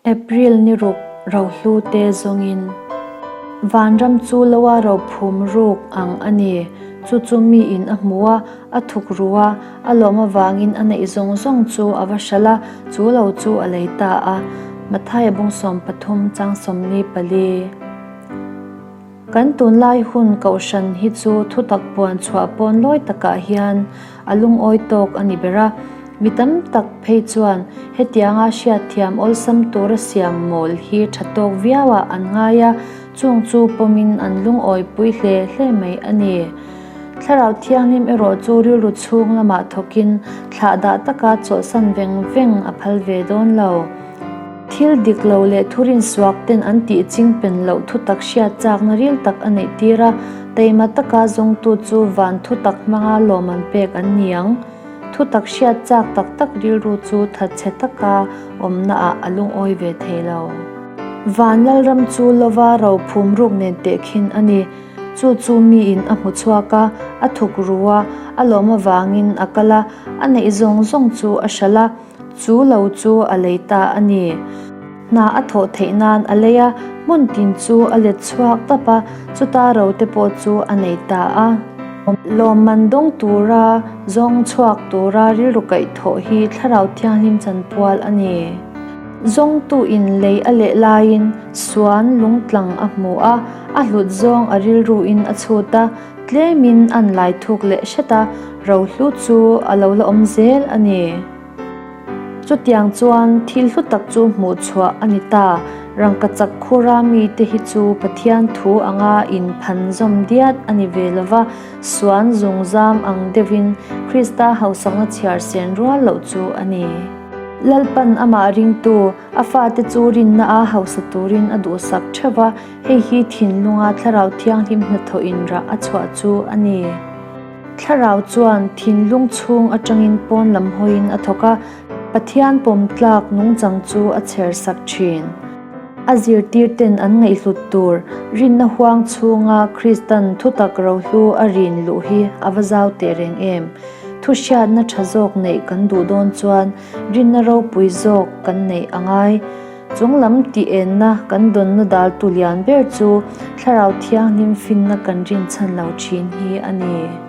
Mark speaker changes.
Speaker 1: April ni ruk rohlu te zawngin vanram chu lo a ro phum ruk ang a ni. Chu chu miin a hmu a, a thuk ru a, a lawm avangin a neih zawng zawng chu a va hralh a, chu lo chu a lei ta a. Mathaia bung 13 chang 44. Kan tunlai hun kohhran hi chu thutak puan chhuah pawn lawi takah hian a lungawi tawk a ni ber a. Mi tam tak phei chuan hetianga hriatthiam awlsam tura siam mawl hi tha tawk viauah an ngai a, chung chu pawmin an lungawipui hle hle mai a ni. Thlarau Thianghlim erawh chu rilru chhung lamah thawkin thlahdah taka chawlhsan veng veng a phal ve dawn lo. Thil dik lo leh thurin suak ten an tih ching pen loh thutak hriat chakna ril tak a neih tir a, taima taka zawngtu chu van thutak hmanga lawm an pek an ni ang. Thutak hriat chak tak tak rilru chu thatchhe taka awmna ah a lungawi ve thei lo. Van Lalram chu lova ro phum ruk nen tehkhin a ni. Chu chu miin a hmu chhuak a, a thuk ru a, a lawm avangin a kal a, a neih zawng zawng chu a hralh a. Chu lo chu a lei ta a ni. Hna a thawh theih nan a lei a, hmun tin chu a let chhuak tap a, chuta ro te pawh chu a nei ta a. Lawmman dawng tura zawng chhuak tura rilru kaihthawh hi Thlarau Thianghlim chanpual a ni. Zawngtu in lei a leh laiin suan lungtlang a hmu a, a hlut zawng a rilru in a chhut a, tlemin an lai thuk leh hret a, rohlu chu a lo la awm zel a ni. Chutiang chuan thil hlu tak chu hmuh chhuah a ni ta. Rangkachak khura mite hi chu Pathian thu anga inphan zawm diat a ni ve lo va, suan zungzam ang deuhin Krista hausakna chhiar sen rual loh chu a ni. Lalpan amah ringtu, a fate chu rinna a hausa turin a duhsak theuh va, hei hi thinlunga Thlarau Thianghlim hnathawh inrah a chhuah chu a ni. Thlarau chuan thinlung chhung atangin pawn lam hawiin a thawk a, Pathian pawm tlak nungchang chu a chher sak thin. A zirtirten an ngaihhlut tur rinna huang chhunga Kristan thutak rohlu a rin luh hi a va zau teh reng em? Thu hriatna tha zawk neih kan duh dawn chuan rinna ropui zawk kan neih a ngai. Chung lam tih enna kan dawnna daltu lian ber chu Thlarau Thianghlim finna kan rinchhan lo thin hi a ni.